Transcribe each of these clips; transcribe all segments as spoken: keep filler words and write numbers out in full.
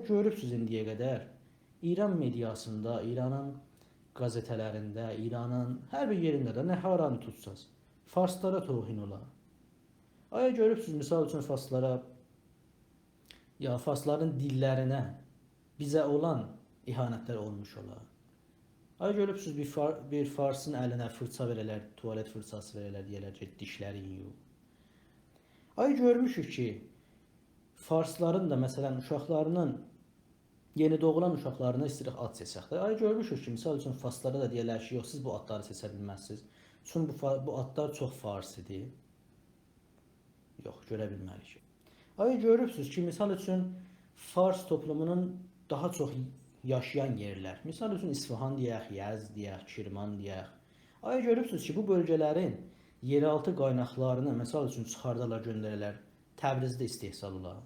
گؤروبسوز ایندییه قدر ایران مئدیاسیندا، ایرانین قازئته‌لرینده، ایرانین هر بیر یئرینده ده نه هارانی توتساز، فارسلارا توهین اولا. آیا گؤروبسوز، مثال اوچون، فارسلارا، یا فارسلارین دیللرینه، بیزه اولان اهانت‌لر اولموش اولا؟ آیا گؤروبسوز، بیر فار-، بیر فارسین الینه فیرچا وئره‌لر، توالت فیرچاسی وئره‌لر، دئیه‌لر کی، دیشلرین یو؟ آیا گؤرموشوک کی، فارسلارین دا، مثلا، اوشاقلارینین، یئنی دوغولان اوشاقلارینا ایسته‌ییریک آد سئچک ده. آیا گؤرموشوک کی، مثال اوچون، فارسلارا دا دئیه‌لر کی، یوخ، سیز بو آدلاری سئچه بیلمزسینیز، چونکی بو فا-، بو آدلار چوخ فارسی‌دیر؟ یوخ، گؤره بیلمه‌ریک. آیا گؤروبسوز کی، مثال اوچون، فارس توپلومونون داها چوخ یاشایان یئرلر، مثال اوچون، اصفهان دئیک، یزد دئیک، کرمان دئیک، آیا گؤروبسوز کی، بو بؤلگه‌لرین یئرآلتی قایناقلارینی، مثال اوچون، چیخاردالار، گؤندره‌لر، تبریزده استحصال اولا؟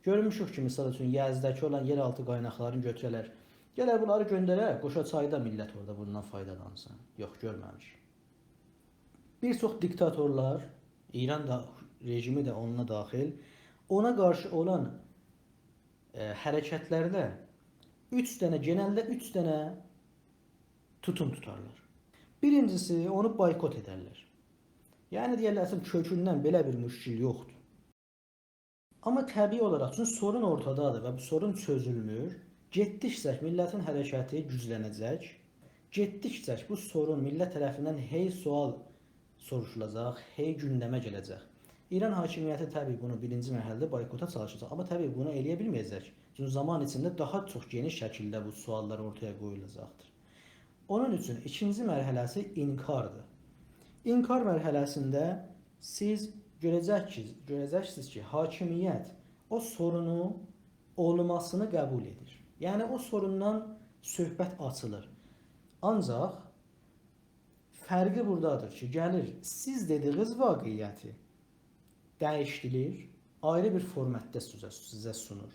گؤرموشوک کی، مثال اوچون، یزدده‌کی اولان یئرآلتی قایناقلارینی گؤتوره‌لر، گلر بونلاری گؤندره، قوشاچایدا میللت اورادا بوندان فایدالانسین. یوخ، گؤرمه‌میشیک. بیر چوخ دیکتاتورلار، ایران دا، رژیمی ده اونونلا داخیل، اونا قارشی اولان، ائ، حرکتلرده اوچ دنه، گئنلده اوچ دنه توتوم توتارلار. بیرینجیسی، اونو بایکوت ائدرلر. یعنی دئیرلر، اصلا کؤکوندن بئله بیر مشکل یوخدور. آمما طبیعی اولاراق، چونکی سورون اورتادادیر و بو سورون چؤزولمور، گئتدیکجه میللتین حرکتی گوجلنه‌جک. گئتدیکجه بو سورون میللت طرفیندن هئی سؤال سوروشولاجاق، هئی گوندمه گله‌جک. ایران حاکمیتی طبیعی بونو بیرینجی مرحله‌ده بایکوتا چالیشاجاق، آمما طبیعی بونو ائلیه بیلمه‌یه‌جک. چونکی زامان ایچینده داها چوخ گئنیش شکیلده بو سؤاللار اورتایا قویولاجاقدیر. اونون اوچون ایکینجی مرحله‌سی انکاردیر. انکار مرحله‌سینده سیز گؤره‌جک کی، گؤره‌جکسینیز کی، حاکمیت او سورونو اولماسینی قبول ائدیر. یعنی او سوروندان صحبت آچیلیر. آنجاق فرقی بورادادیر کی، گلیر، سیز دئدیگینیز واقعیتی دییشدیریر، آیری بیر فورماتدا سیزه، سیزه سونور.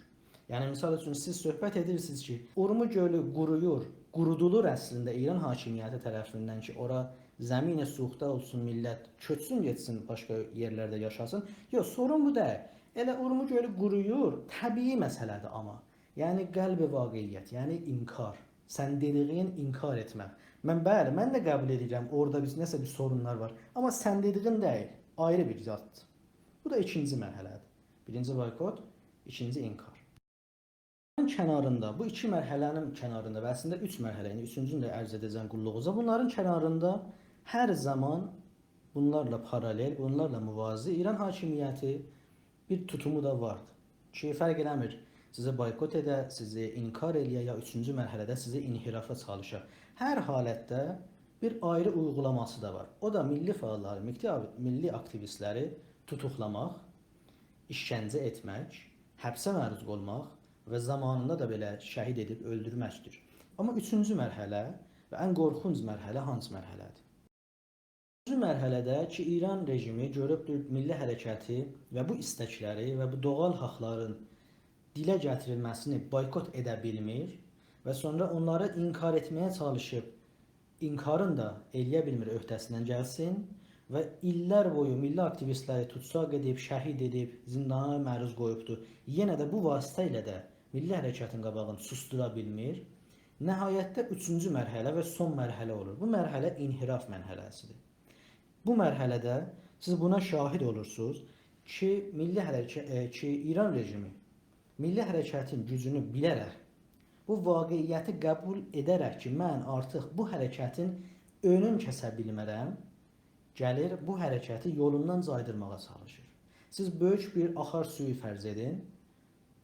یعنی، مثال اوچون، سیز صحبت ائدیرسینیز کی، اورمو گؤلو قورویور، قورودولور اصلینده ایران حاکمیتی طرفیندن کی، اورا زمین سوخته اولسون، میللت کؤچسون، گئتسین، باشقا یئرلرده یاشاسین. یوخ، سورون بو دئییل. ائله اورمو گؤلو قورویور، طبیعی مسئله‌دیر آمما. یعنی، قلب واقعیت، یعنی انکار. سن دئدیگین انکار ائتمک. من، بلی، من ده قبول ائدیرم، اورادا بیز نه‌سه بیر سورونلار وار. آمما سن دئدیگین دئییل، آیری بیر زاددیر. بو دا ایکینجی مرحله‌دیر. بیرینجی بایکوت، ایکینجی انکار. کناریندا، بو ایکی مرحله‌نین کناریندا و اصلینده اوچ مرحله، ایندی اوچونجونو ده عرض ائده‌جم قوللوغونوزا. بونلارین کناریندا هر زامان بونلارلا پارالل، بونلارلا موازی ایران حاکمیتی بیر توتومو دا واردی کی، فرق ائله‌میر، سیزی بایکوت ائده، سیزی انکار ائله‌یه، یا اوچونجو مرحله‌ده سیزی انحرافا چالیشا. هر حالتده بیر آیری اویغولاماسی دا وار. او دا میللی فعاللاری، میللی، میللی آکتیویستلری توتوقلاماق، ایشکنجه ائتمک، حبسه معروض قویماق و زامانیندا دا بئله شهید ائدیب اؤلدورمکدیر. آمما اوچونجو مرحله و ان قورخونج مرحله هانسی مرحله‌دیر؟ اوچونجو مرحله‌ده کی، ایران رژیمی گؤروبدور میللی حرکتی و بو ایستکلری و بو دوغال حاقلارین دیله گتیریلمه‌سینی بایکوت ائده بیلمیر و سونرا اونلاری انکار ائتمه‌یه چالیشیب، انکارین دا ائلیه بیلمیر عهده‌سیندن گلسین و ایللر بویو میللی آکتیویستلری توتساق ائدیب، شهید ائدیب، زیندانا معروض قویوبدور. یئنه ده بو واسطه ایله ده میللی حرکتین قاباغینی سوسدورا بیلمیر. نهایتده اوچونجو مرحله و سون مرحله اولور. بو مرحله انحراف مرحله‌سیدیر. بو مرحله‌ده سیز بونا شاهید اولورسونوز کی، میللی حرکه-، ائ، کی، ایران رژیمی میللی حرکتین گوجونو بیله‌رک، بو واقعیتی قبول ائده‌رک کی، من آرتیق بو حرکتین اؤنون کسه بیلمه‌رم، گلیر بو حرکتی یولوندان جایدیرماغا چالیشیر. سیز بؤیوک بیر آخار سویو فرض ائدین،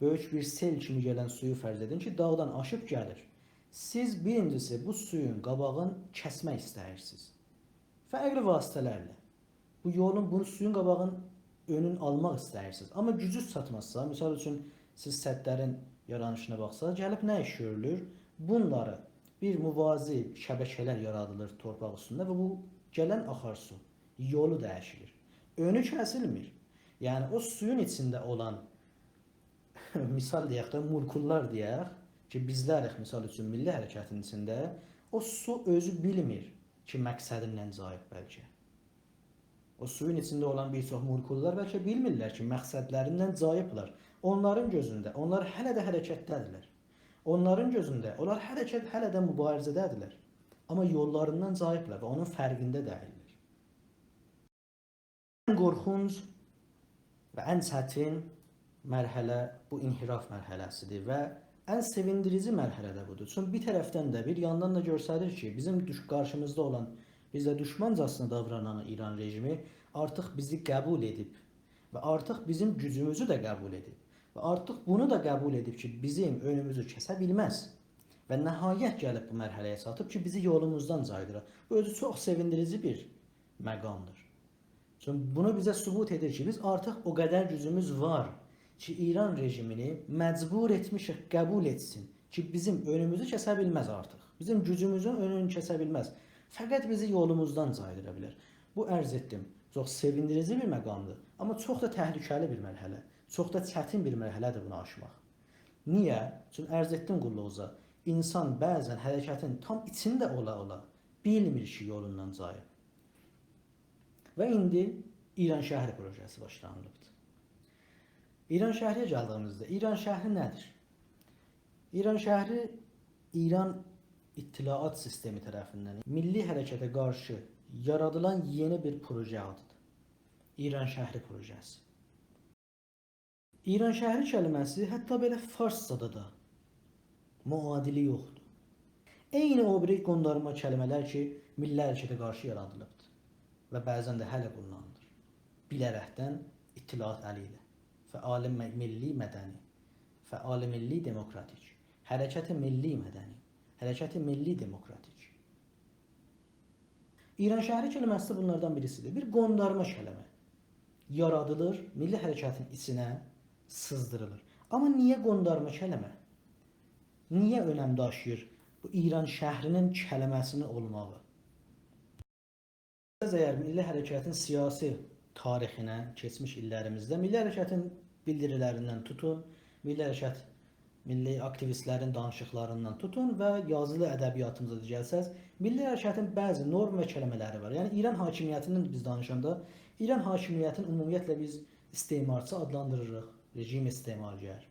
بؤیوک بیر سئل کیمی گلن سویو فرض ائدین کی، داغدان آشیب گلیر. سیز بیرینجیسی بو سویون قاباغین کسمک ایسته‌ییرسینیز. فرقلی واسطه‌لرله. بو یولون، بو سویون قاباغین، اؤنون آلماق ایسته‌ییرسینیز. آمما گوجونوز چاتمازسا، مثال اوچون، سیز سدلرین یارانیشینا باخساز، گلیب نه ایش گؤرولور؟ بونلاری بیر موازی شبکه‌لر یارادیلیر تورپاق اوستونده و بو گلن آخار سو یولو دییشیلیر. اؤنو کسیلمیر. یعنی، او سویون ایچینده اولان، مثال دئیک ده، مولکوللار دئیک کی، بیزلریک، مثال اوچون، میللی حرکتین ایچینده، او سو اؤزو بیلمیر کی، مقصدیندن جاییب بلکه. او سویون ایچینده اولان بیر چوخ مولکوللار بلکه بیلمیرلر کی، مقصدلریندن جاییبلار. اونلارین گؤزونده، اونلار هله ده حرکتده‌دیرلر. اونلارین گؤزونده، اونلار حرکت، هله ده مبارزه‌ده‌دیرلر. آمما یوللاریندان جاییبلار و اونون فرقینده دئییللر. ان قورخونج و ان چتین مرحله بو انحراف مرحله‌سیدیر و ان سئویندیریجی مرحله ده بودور. چونکی بیر طرفدن ده، بیر یاندان دا گؤستریر کی، بیزیم دوش-، قارشیمیزدا اولان، بیزه دوشمانجاسینا داورانان ایران رژیمی آرتیق بیزی قبول ائدیب و آرتیق بیزیم گوجوموزو ده قبول ائدیب و آرتیق بونو دا قبول ائدیب کی، بیزیم اؤنوموزو کسه بیلمز و نهایت گلیب بو مرحله‌یه چاتیب کی، بیزی یولوموزدان جایدیرا. بو اؤزو چوخ سئویندیریجی بیر مقامدیر. چونکی بونو بیزه ثبوت ائدیر کی، بیز آرتیق او قدر گوجوموز وار کی، ایران رژیمینی مجبور ائتمیشیک قبول ائتسین کی، بیزیم اؤنوموزو کسه بیلمز آرتیق. بیزیم گوجوموزون اؤنونو کسه بیلمز. فقط بیزی یولوموزدان جایدیرا بیلر. بو، عرض ائتدیم، چوخ سئویندیریجی بیر مقامدیر، آمما چوخ دا تهلکه‌لی بیر مرحله، چوخ دا چتین بیر مرحله‌دیر بونو آشماق. نییه؟ چونکی، عرض ائتدیم قوللوغوزا، اینسان بعضا حرکتین تام ایچینده اولا-اولا بیلمیر کی، یولوندان جاییب. و ایندی ایرانشهری پروژه‌سی باشلانیلیبدیر. ایرانشهری‌یه گلدیییمیزده، ایرانشهری نه‌دیر؟ ایرانشهری ایران اطلاعات سیستمی طرفیندن میللی حرکته قارشی یارادیلان یئنی بیر پروژه آدیدیر. ایرانشهری پروژه‌سی. ایرانشهری کلمه‌سی حتی بئله فارسجادا دا معادلی یوخدور. عینی او بیری قوندارما کلمه‌لر کی، میللی حرکته قارشی یارادیلیبدیر و بعضا ده هله قوللانیلیر. بیله‌رکدن اطلاعات الی ایله. فعال م-، میللی مدنی، فعال میللی دموکراتیک، حرکت میللی مدنی، حرکت میللی دموکراتیک. ایرانشهری کلمه‌سی بونلاردان بیریسیدیر. بیر قوندارما کلمه یارادیلیر، میللی حرکتین ایچینه سیزدیریلیر. آمما نییه قوندارما کلمه؟ نییه اؤنم داشیییر بو ایرانشهری‌نین کلمه‌سی‌نین اولماغی؟ بیز اگر میللی حرکتین سیاسی تاریخینه، کئچمیش ایللریمیزده میللی حرکتین بیلدیریلریندن توتون، میللی حرکت، میللی آکتیویستلرین دانیشیقلاریندان توتون و یازیلی ادبیاتیمیزا دا گلسز، میللی حرکتین بعضی نورم و کلمه‌لری وار. یعنی، ایران حاکمیتیندن بیز دانیشاندا، ایران حاکمیتینی عمومیتله بیز استعمارچی آدلاندیریریق، رژیم استعمارگر.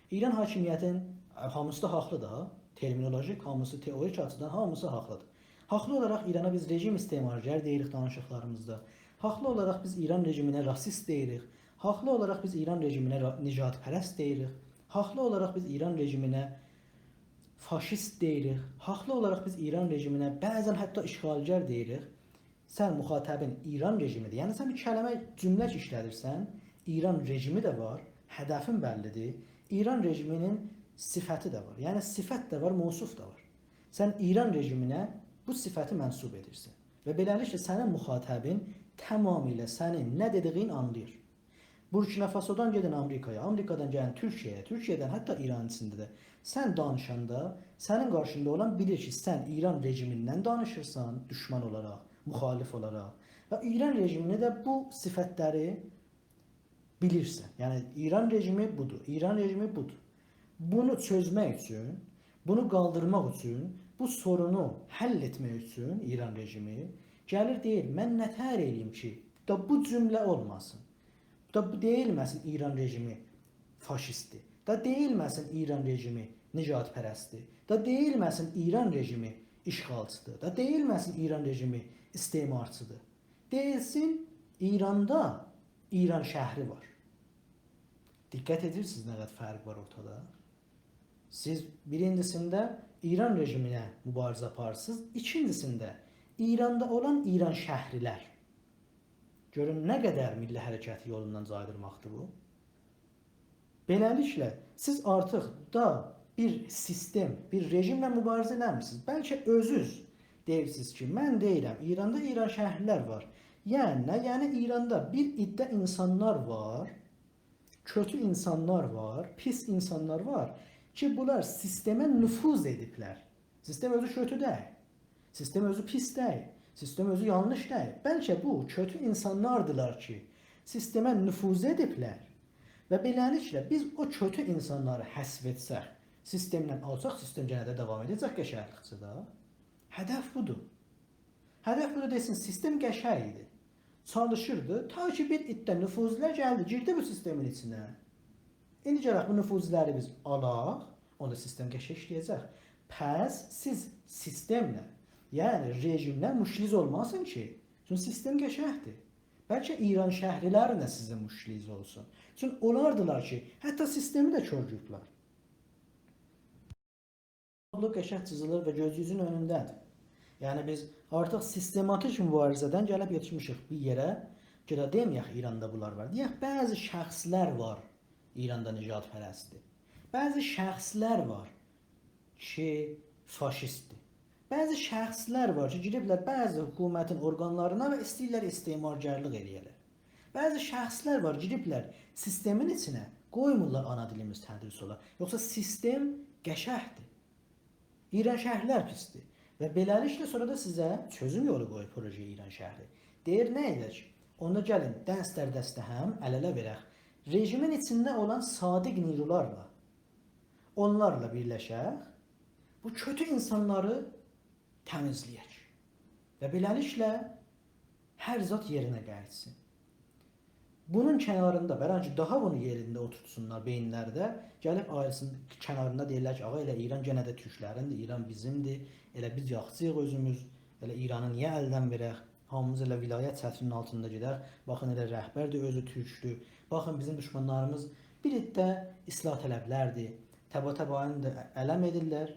ایران حاکمیتین، ائ، هامیسی دا حاقلی دا، ترمینولوژیک، هامیسی تئوریک آچیدان هامیسی حاقلیدیر. حاقلی اولاراق ایرانا بیز رژیم استعمارگر دئییریک دانیشیقلاریمیزدا. حاقلی اولاراق بیز ایران رژیمینه راسیست دئییریک. حاقلی اولاراق بیز ایران رژیمینه را-، نژادپرست دئییریک. حاقلی اولاراق بیز ایران رژیمینه فاشیست دئییریک. حاقلی اولاراق بیز ایران رژیمینه بعضا حتی اشغالگر دئییریک. سن مخاطبین ایران رژیمی‌دیر. یعنی سن بیر کلمه، جمله کی ایشله‌دیرسن، ایران رژیمی ده وار، هدفین بللی‌دیر. ایران رژیمی‌نین صفتی ده وار. یعنی صفت ده وار، موصوف دا وار. سن ایران رژیمینه بو صفتی منسوب ائدیرسن. و بئله‌لیکله سنین مخاطبین تمامیله سنین نه دئدیگینی آنلاییر. بورکینافاسودان گئدین آمریکایا، آمریکادان گلین تورکیه‌یه، تورکیه‌دن حتی ایرانین ایچینده ده. سن دانیشاندا سنین قارشیندا اولان بیلیر کی، سن ایران رژیمیندن دانیشیرسان، دوشمن اولاراق، مخالف اولاراق. و ایران رژیمینی ده بو صفتلری بیلیرسن. یعنی، ایران رژیمی بودور، ایران رژیمی بودور. بونو چؤزمک اوچون، بونو قالدیرماق اوچون، بو سورونو حل ائتمک اوچون ایران رژیمی گلیر دئییر: «من نه‌تهر ائله‌ییم کی، دا بو جمله اولماسین. دا بو دئییلمه‌سین ایران رژیمی فاشیستدیر. دا دئییلمه‌سین ایران رژیمی نژادپرستدیر. دا دئییلمه‌سین ایران رژیمی اشغالچیدیر. دا دئییلمه‌سین ایران رژیمی استعمارچیدیر. دئییلسین، ایراندا ایرانشهری وار.» دقت ائدیرسینیز، نه قدر فرق وار اورتادا؟ سیز بیرینجیسینده ایران رژیمینه مبارزه آپاریرسینیز، ایکینجیسینده ایراندا اولان ایرانشهری‌لر. گؤرون، نه قدر میللی حرکتی یولوندان جایدیرماقدیر بو. بئله‌لیکله، سیز آرتیق دا بیر سیستم، بیر رژیمله مبارزه ائله‌میرسینیز. بلکه اؤزونوز دئییرسینیز کی، من دئییرم، ایراندا ایرانشهری‌لر وار. یعنی نه؟ یعنی ایراندا بیر عده اینسانلار وار، کؤتو اینسانلار وار، پیس اینسانلار وار کی، بونلار سیستمه نفوذ ائدیبلر. سیستم اؤزو کؤتو دئییل. سیستم اؤزو پیس دئییل. سیستم اؤزو یانلیش دئییل. بلکه بو کؤتو اینسانلاردیلار کی، سیستمه نفوذ ائدیبلر و بئله‌لیکله بیز او کؤتو اینسانلاری حذف ائتسک، سیستمدن آلساق، سیستم یئنه ده داوام ائده‌جک قشنگلیکجه ده. هدف بودور. هدف بودور دئسین، سیستم قشنگ ایدی، چالیشیردی، تا کی بیر عده نفوذلو گلدی، گیردی بو سیستمین ایچینه. ایندی گرک بو نفوذلری بیز آلاق، اوندا سیستم قشنگ ایشله‌یه‌جک. پس سیز سیستمله، یعنی رژیمله مشکلیز اولماسین کی، چونکی سیستم قشنگدیر. بلکه ایرانشهری‌لرله سیزین مشکلیز اولسون. چونکی اولاردیلار کی، حتی سیستمی ده کور گؤروبلر. تابلو قشنگ جیزیلیر و گؤزونوزون اؤنونده‌دیر. یعنی بیز آرتیق سیستماتیک مبارزه‌دن گلیب یئتیشمیشیک بیر یئره، گئدک دئمه‌یک ایراندا بونلار وار. دئیک، بعضی شخصلر وار ایراندا نژادپرستدیر. بعضی شخصلر وار کی، فاشیستدیر. بعضی شخصلر وار کی، گیریبلر بعضی حکومتین اورقانلارینا و ایسته‌ییرلر استعمارگرلیق ائله‌یه‌لر. بعضی شخصلر وار، گیریبلر سیستمین ایچینه، قویمورلار آنا دیلیمیز تدریس اولا. یوخسا سیستم قشنگدیر. ایرانشهری‌لر پیسدیر. و بئله‌لیکله سونرا دا سیزه چؤزوم یولو قویور پروژه ایرانشهری. دئییر، نه ائدک؟ اوندا گلین، دست‌دربسته‌هم، ال‌اله وئرک. رژیمین ایچینده اولان صادق نیرولارلا، اونلارلا بیرلشک، بو کؤتو اینسانلاری تمیزله‌یک. و بئله‌لیکله هر زاد یئرینه قاییتسین. بونون کناریندا، بلکه داها بونو یئرینده اوتورتسونلار بئیینلرده، گلیب آیریسین کناریندا دئییرلر کی، آغا، ائله ایران یئنه ده تورکلریندیر، ایران بیزیمدیر، ائله بیز یاخچی‌ییق اؤزوموز، ائله ایرانی نییه الدن وئرک؟ هامیمیز ائله ولایت چترینین آلتیندا گئدک. باخین، ائله رهبر ده اؤزو تورکدور. باخین، بیزیم دوشمانلاریمیز بیر عده اصلاح‌طلب‌لردیر. طباطبایی‌نی دا علم ائدیرلر.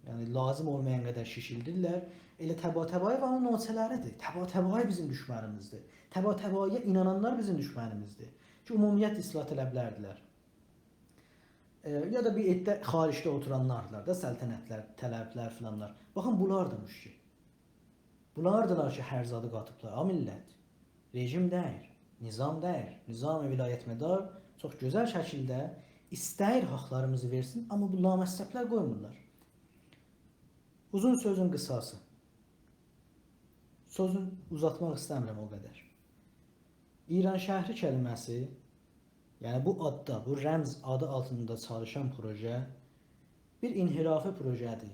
یعنی، لازیم اولمایان قدر شیشیلدیرلر. ائله طباطبایی و اونون نوچه‌لریدیر. طباطبایی بیزیم دوشمنیمیزدیر. طباطبایی‌یه اینانانلار بیزیم دوشمنیمیزدیر. کی، عمومیت اصلاح‌طلب‌لردیلر. ائ، یا دا بیر عده خارجده اوتورانلاردیلار دا، سلطنت‌لر، طلب‌لر فلانلار. باخین، بونلار دا مشکل. بونلاردیلار کی، هر زادی قاتیبلار. آ، میللت، رژیم دئییل، نظام دئییل. نظام ولایت‌مدار چوخ گؤزل شکیلده ایسته‌ییر حاقلاریمیزی وئرسین، آمما بو لامذهب‌لر قویمورلار. اوزون سؤزون قیساسی. سؤزون اوزاتماق ایسته‌میرم او قدر. ایرانشهری کلمه‌سی، یعنی بو آددا، بو رمز آدی آلتیندا چالیشان پروژه بیر انحرافی پروژه‌دیر.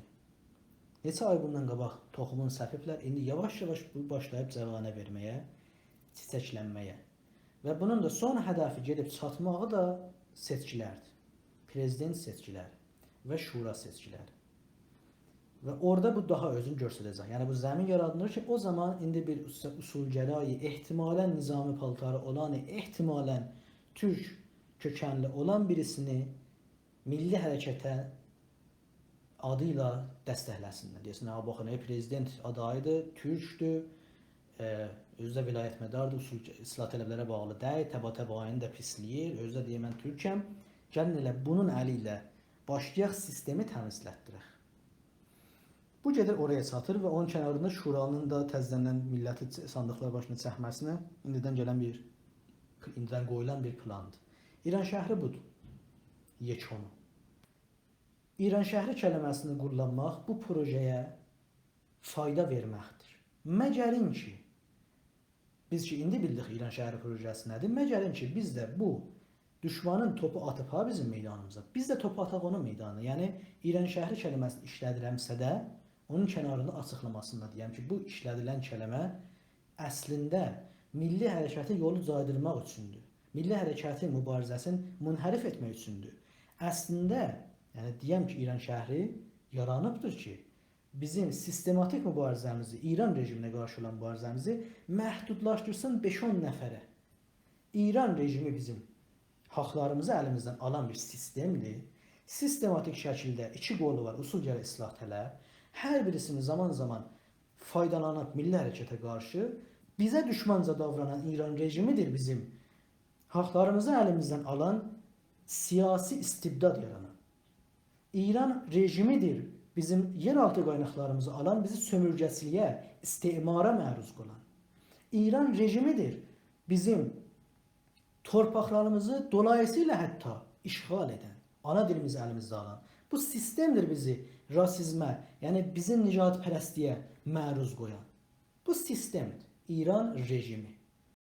نئچه آی بوندان قاباق توخومون سپیبلر، ایندی یاواش-یاواش بو باشلاییب جوانه وئرمه‌یه، چیچکلنمه‌یه. و بونون دا سون هدفی گئدیب چاتماغی دا سئچکیلردیر. پرزیدنت سئچکیلری و شورا سئچکیلری. و اورادا بو داها اؤزونو گؤستره‌جک. یعنی بو زمین یارادیلیر کی، او زامان ایندی بیر اص-، اصولگرای، احتمالاً نظامی پالتاری اولان، احتمالاً تورک کؤکنلی اولان بیریسینی میللی حرکته آدی ایله دستکله‌سینلر. دئیه‌سینلر، «ها، باخین، ائ، پرزیدنت آداییدیر، تورکدور، ائ، اؤزو ده ولایت‌مداردیر، اصول، اصلاح‌طلب‌لره باغلی دئییل، طباطبایی‌نی دا پیسله‌ییر، اؤزو ده دئییر، من تورکم، گلین ائله بونون الی ایله باشلایاق سیستمی تمیزلتدیرک.» بو گئدیر اورایا چاتیر و اونون کناریندا شورانین دا تزه‌دن میللتی چ-، صاندیقلار باشینا چکمه‌سینه ایندیدن گلن بیر، ایندیدن قویولان بیر پلاندیر. ایرانشهری بودور. یئکونو. ایرانشهری کلمه‌سینی قوللانماق بو پروژه‌یه فایدا وئرمکدیر. مگر این کی، بیز کی، ایندی بیلدیک ایرانشهری پروژه‌سی نه‌دیر، مگر این کی، بیز ده بو دوشمانین توپو آتیب ها بیزیم میدانیمیزا، بیز ده توپو آتاق اونون میدانینا. یعنی، ایرانشهری کلمه‌سینی ایشله‌دیرمسه ده، اونون کناریندا آچیقلاماسیندا دئیم کی، بو ایشله‌دیلن کلمه اصلینده میللی حرکتی یولو جایدیرماق اوچوندور. میللی حرکتین مبارزه‌سینی منحرف ائتمک اوچوندور. اصلینده، یعنی دئیم کی، ایرانشهری یارانیبدیر کی، بیزیم سیستماتیک مبارزه‌میزی، ایران رژیمینه قارشی اولان مبارزه‌میزی محدودلاشدیرسین بئش-اون نفره. ایران رژیمی بیزیم حاقلاریمیزی الیمیزدن آلان بیر سیستمدیر. سیستماتیک شکیلده ایکی قولو وار، اصولگرا، اصلاح‌طلب. هر بیریسینی زامان-زامان فایدالانیب میللی حرکته قارشی، بیزه دوشمانجا داورانان ایران رژیمیدیر بیزیم حاقلاریمیزی الیمیزدن آلان، سیاسی استبداد یارانان. ایران رژیمیدیر بیزیم یئرآلتی قایناقلاریمیزی آلان، بیزی سؤمورگه‌چیلیگه، استعمارا معروض قویان. ایران رژیمیدیر بیزیم تورپاقلاریمیزی دولاییسییلا حتی اشغال ائدن، آنا دیلیمیزی الیمیزدن آلان. بو سیستمدیر بیزی راسیزمه، یعنی بیزی نژادپرستلیگه معروض قویان. بو سیستمدیر، ایران رژیمی.